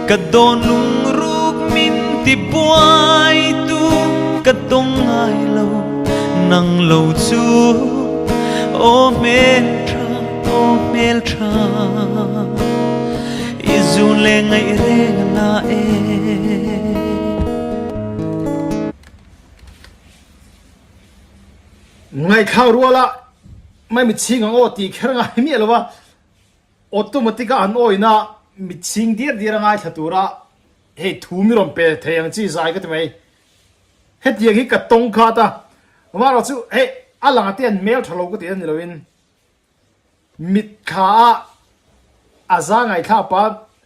Ka dawn lungruk min ti buai tu ka tawng ngai lo nang lo chu aw hmeltha aw hmeltha i zun leh ngaih reng na e. Ngaithla ruala mai mitchhing ang aw tih kher ngai miah lo a, automatic a an awina mitchhing diar diar a ngaithla tura hei thu mi rawn pe thei ang chi zai ka ti mai. Hetiang hi ka tawng khat a, amaherawh chu hei a lang ate an hmel tha lo ka tih a ni loin mitthla a a za ngaithla pa.